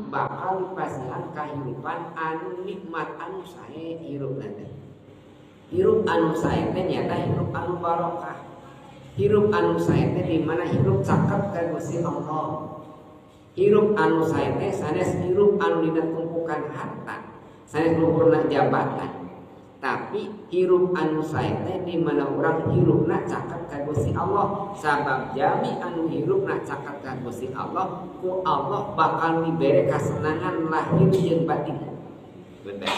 Bakal dipasihan kahirupan anu nikmat, anu sae hirup teh. Hirup anu sae teh nyata hirup anu barokah. Hirup anu sae teh di mana hirup cakep ka Gusti Allah. Hirup anu sae teh sanes hirup anu dina tumpukan harta, sanes luhurna jabatan, tapi hirup anu sae teh di mana urang hirupna cakep ka Gusti Allah. Sabab jalmi anu hirupna cakep ka Gusti Allah, ku Allah bakal dibere kasenangan lahir jeung batin. Bener,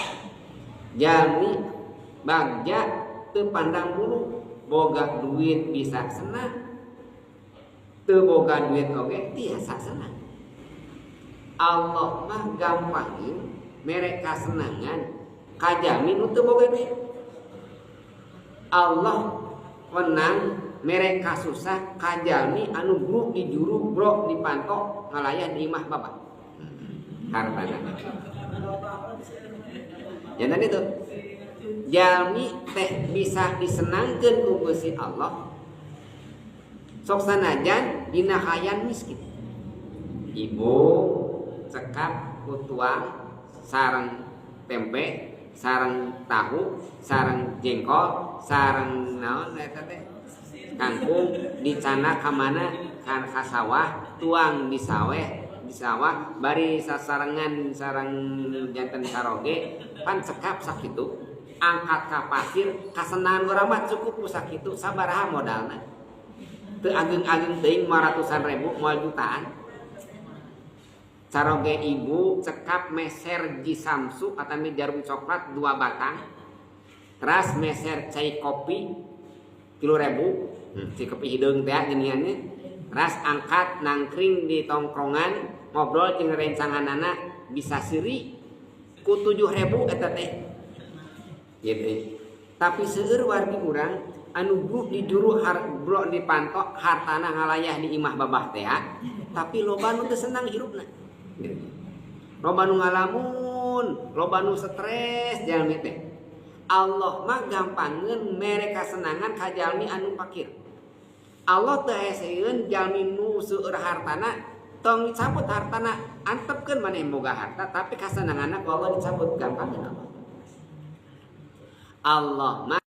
jalmi bagja teu pandang bulu, boga duit bisa senang, teu boga duit oge tiasa senang. Allah mah gampangin mere kasenangan ka jalmi nu teu boga duit. Allah wenang mere kasusah ka jalmi anu bruk di juru, brok di panto, ngalayah di imah bapak hartana. Jangan itu jalmi teh bisa disenangkeun ku Gusti Allah sok sanajan dina hayang miskin. Ibu cekap ku tuang sareng tempe, sareng tahu, sareng jengkol, sareng naon eta teh, kangkung, dicana ka mana kan ka sawah, tuang di saweh, di sawah bari sasarengan sareng janten caroge, pan cekap sakitu, angkat ka pasir. Kasenangan urang mah cukup ku sakitu. Sabaraha modalna? Teu ageng-ageng teuing, moal ratusan ribu, moal jutaan. Caroge ibu cekap meser Dji Sam Soe atau jarum coklat dua batang, teras meser cai kopi 3.000, cai kopi hideung teh geuningannya, teras angkat nangkring di tongkrongan, ngobrol jeung rencanganana, bisa seuri ku 7.000 eta teh gitu. Tapi seueur wargi urang anu bruk di juru har, brok di pantok, hartana ngalayah di imah babah teh, tapi loba nu teu senang hirupna gitu. Loba nu ngalamun, loba nu stres jalmi teh. Allah mah gampangeun mere kasenangan ka jalmi anu fakir. Allah teu heseun jalmi nu seueur hartana, tong dicabut hartana, antepkeun maneh boga harta, tapi kasenanganna ku Allah dicabut, gampangeun Allah. Allah mah